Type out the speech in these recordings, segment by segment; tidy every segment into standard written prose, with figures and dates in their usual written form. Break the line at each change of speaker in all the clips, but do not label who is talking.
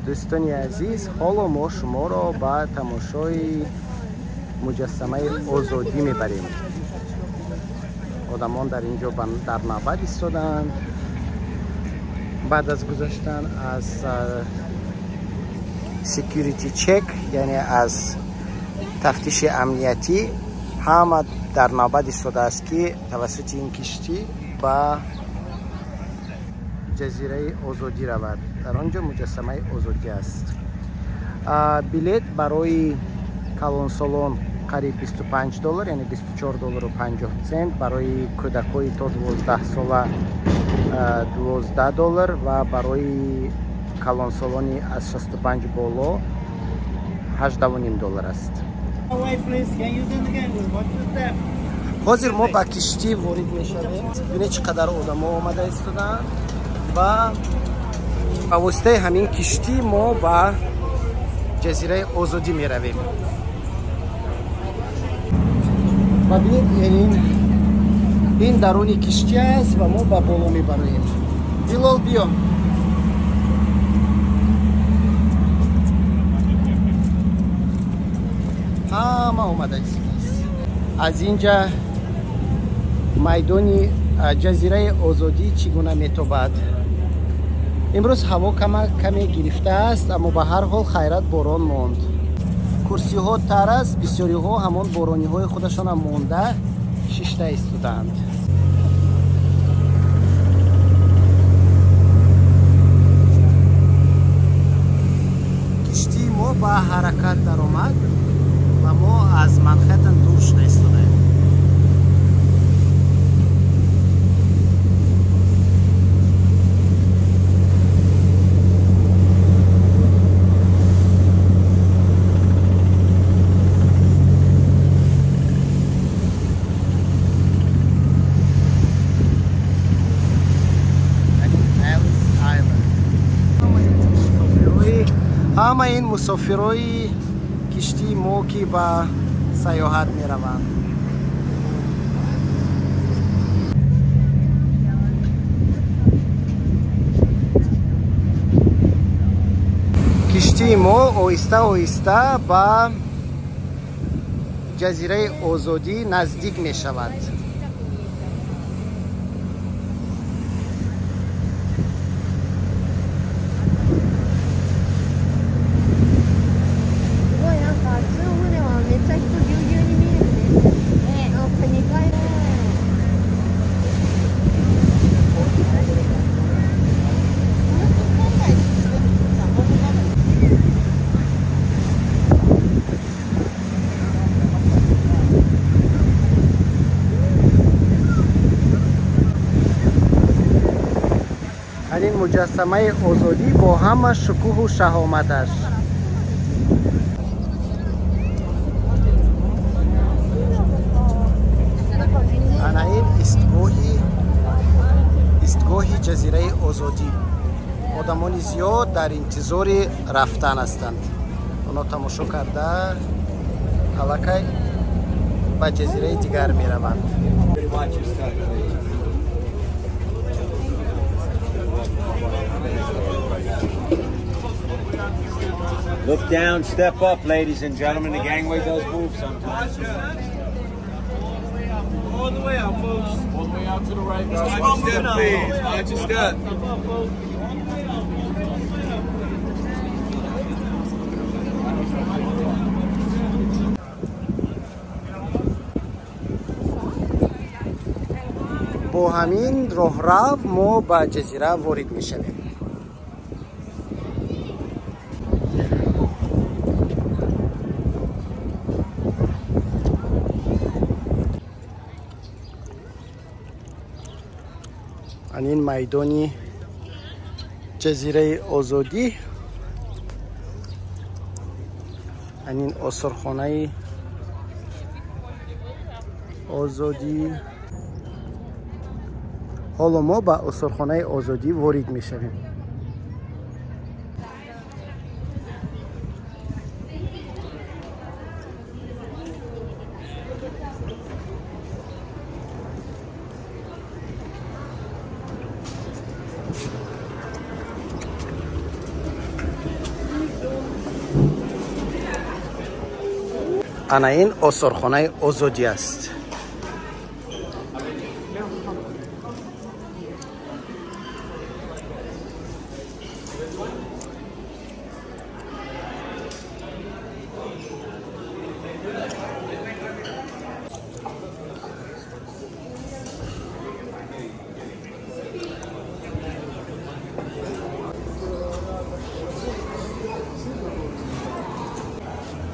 Дӯстони азиз, ҳоло мо шуморо ба тамошои муҷассамаи озодӣ мебарем. Одамон дар ин ҷо дар навбат истоданд. Баъд аз гузаштан аз security check, яъне аз тафтиши амниятӣ, ҳама дар навбат истодааст, ки тавассути ин киштӣ ба ҷазираи озодӣ равад. Дар он ҷо муҷассамаи озодӣ аст. Билет барои калонсолон қариб 25 доллар, яъне 24 доллару 50 цент, барои кӯдакҳои то 12 сола 12 доллар ва барои калонсолони аз 65 боло 18,5 доллар аст. Ҳозир мо ба киштӣ ворид мешавем. Бинед, чӣ қадар одамо омада истоданд ва ба воситаи ҳамин киштӣ мо ба ҷазираи озодӣ меравем. Ва бинед, ин даруни киштӣ аст ва мо ба боло мебароем. Билол, биё. Ҳама омада истодааст. Аз инҷа майдони ҷазираи озодӣ чӣ гуна метобад. Имрӯз ҳаво каме гирифтааст, аммо ба ҳар ҳол хайрат борон монд. Курсиҳо тар аст, бисёриҳо ҳамон борониҳои худашонам монда шишта истодаанд. Киштии мо ба ҳаракат даромад ва мо аз Манҳеттен дур шуда истодаем. Ҳама ин мусофирои киштии мо, ки ба сайёҳат мераванд. Киштии мо оҳиста оҳиста ба ҷазираи озодӣ наздик мешавад. Ин муҷассамаи озодӣ бо ҳама шукӯҳу шаҳоматаш. Ана ин истгоҳи ҷазираи озодӣ. Одамони зиёд дар интизори рафтан ҳастанд. Онҳо тамошо карда аллакай ба ҷазираи дигар мераванд.
Look down, step up, ladies and gentlemen. The gangway does move sometimes.
All the way out, folks.
All the way out to the right.
Watch your step, please. Watch your step.
Бо ҳамин роҳрав мо ба ҷазира ворид мешавем. Ин майдони ҷазираи озодӣ, ин осорхонаи озодӣ. Ҳоло мо ба осорхонаи озодӣ ворид мешавем. Ана ин осорхонаи Озодӣ аст.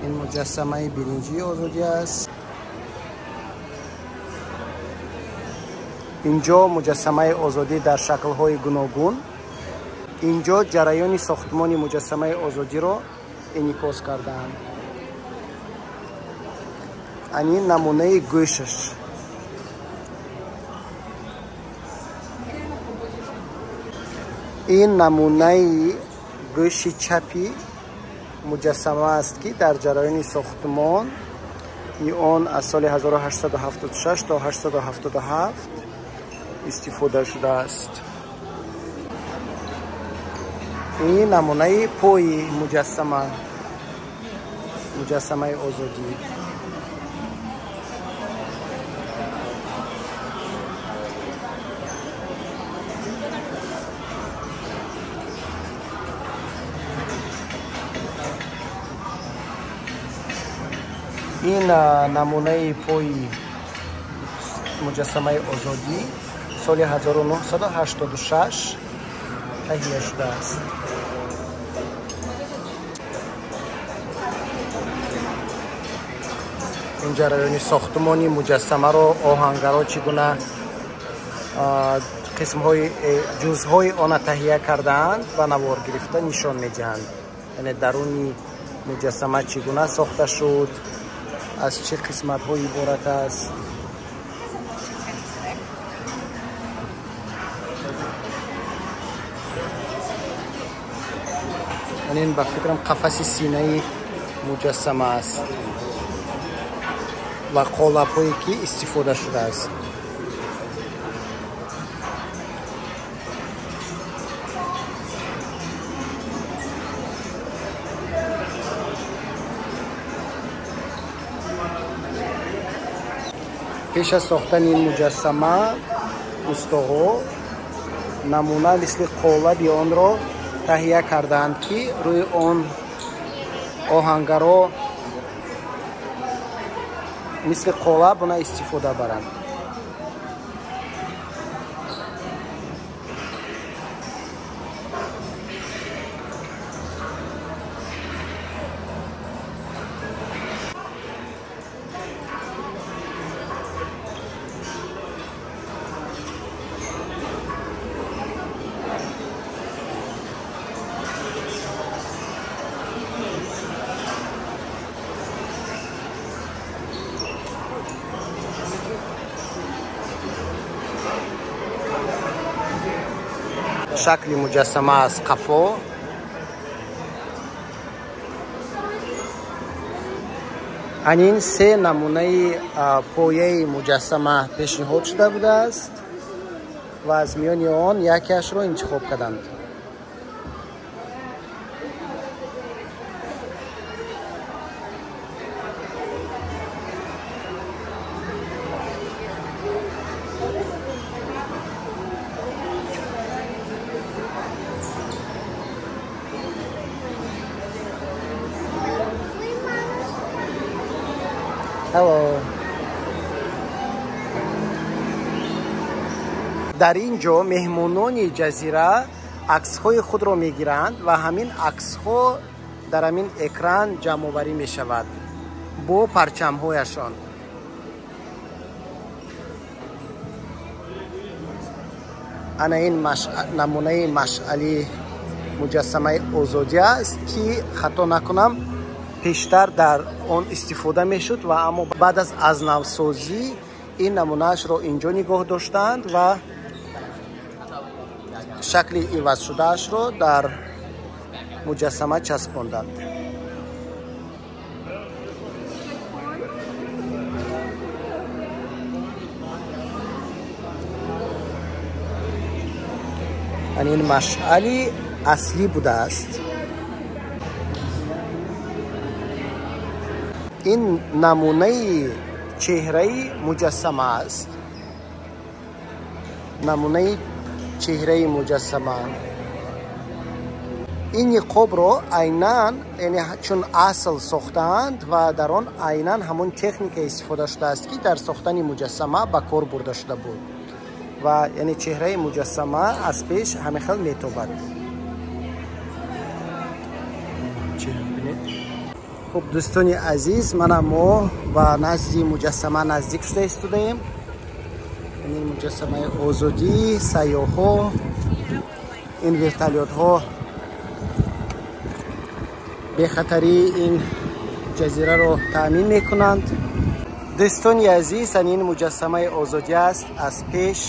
Ин муҷассамаи биринҷии Озодӣ аст. Инҷо муҷассамаи Озодӣ дар шаклҳои гуногун. Инҷо ҷараёни сохтмони муҷассамаи Озодиро инъикос кардаанд. Ани намунаи гӯшаш. Ин намунаи гӯши чапи муҷассама аст, ки дар ҷараёни сохтмон он аз соли 1876 то 877 истифода шудааст. Ин намунаи пои муҷассама, муҷассамаи Озодӣ. Ин намунаи пои муҷассамаи Озодӣ соли 1986 таҳия шудааст. Ин ҷараёни сохтмони муҷассамаро оҳангаро чӣ гуна қисмҳои ҷузъҳои она таҳия кардаанд ва навор гирифта нишон медиҳанд. Яъне даруни муҷассама чӣ гуна сохта шуд, аз чӣ қисматҳо иборат аст. Ин ба фикрам қафаси синаи муҷассама аст ва қолабҳое ки истифода шудааст. Пеш аз сохтани ин муҷассама устоҳо намуна мисли қолаби онро таҳия кардаанд, ки рӯи он оҳангаро мисли қолаб она истифода баранд. Шакли муҷассама аз қафо. Анин се намунаи пояи муҷассама пешниҳод шуда будааст ва аз миёни он якеашро интихоб карданд. Hello. Дар ин ҷо меҳмонони ҷазира аксҳои худро мегиранд ва ҳамин аксҳо дар ҳамин экран ҷамъоварӣ мешавад бо парчамҳояшон. Ана ин намунаи машъали муҷассамаи Озодӣ аст, ки хато накунам пештар дар он истифода мешуд ва аммо баъд аз навсозӣ ин намунаашро инҷо нигоҳ доштанд ва шакли ивазшудаашро дар муҷассама часпонданд. Ин машъали аслӣ будааст. Ин намунаи чеҳраи муҷассама аст. Намунаи чеҳраи муҷассама. Ин ниқобро айнан, яъне чун асл сохтаанд ва дар он айнан ҳамон техника истифода шудааст, ки дар сохтани муҷассама ба кор бурда шуда буд. Ва яъне чеҳраи муҷассама аз пеш ҳамин хел метобад. Хуб, дӯстони азиз, мана мо ба назди муҷассама наздик шуда истодаем. Ин муҷассамаи озодӣ, сайёҳҳо, ин вертолётҳо бехатарии ин ҷазираро таъмин мекунанд. Дӯстони азиз, ин муҷассамаи озодӣ аст аз пеш.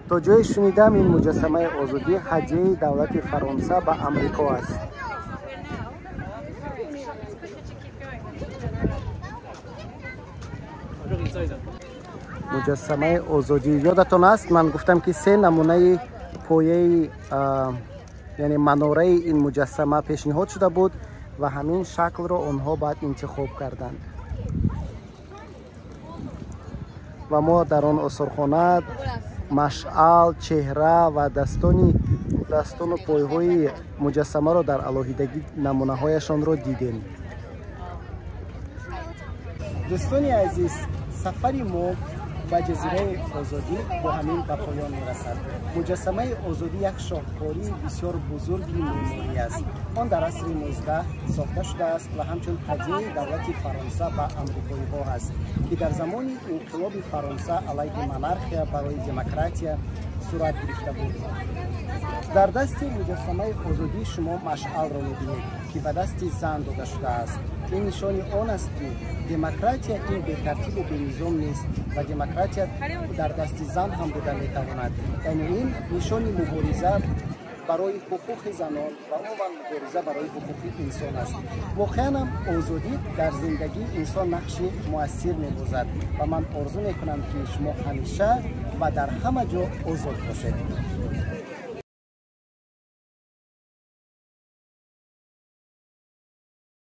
То ҷое шунидам, ин муҷассамаи озодӣ ҳадияи давлати Фаронса ба Амрико аст. Муҷассамаи озодӣ. Ёдатон аст, ман гуфтам, ки се намунаи пояи, яъне манораи ин муҷассама пешниҳод шуда буд ва ҳамин шаклро онҳо баъд интихоб карданд. Ва мо дар он осорхона машъал, чеҳра ва дастону пойҳои муҷассамаро дар алоҳидагӣ намунаҳояшонро дидем. Дӯстони азиз, сафари мо ба ҷазираи озодӣ бо ҳамин ба поён мерасад. Муҷассамаи озодӣ як шоҳкории бисёр бузурги меъморӣ аст. Он дар асри 19 сохта шудааст ва ҳамчун ҳадияи давлати Фаронса ба амрикоиҳо аст, ки дар замони инқилоби Фаронса алайҳи монархия барои демократия сурат гирифта буд. Дар дасти муҷассамаи озодӣ шумо машъалро мебинед, ки ба дасти зан дода шудааст. Ин нишони он аст, ки демократия ин бетартибу бенизом нест ва демократия дар дасти зан ҳам буда метавонад. Яъне ин нишони мубориза барои ҳуқуқи занон ва умуман мубориза барои ҳуқуқи инсон аст. Воқеан ҳам озодӣ дар зиндагии инсон нақши муассир мебозад ва ман орзу мекунам, ки шумо ҳамеша ва дар ҳама ҷо озод бошед.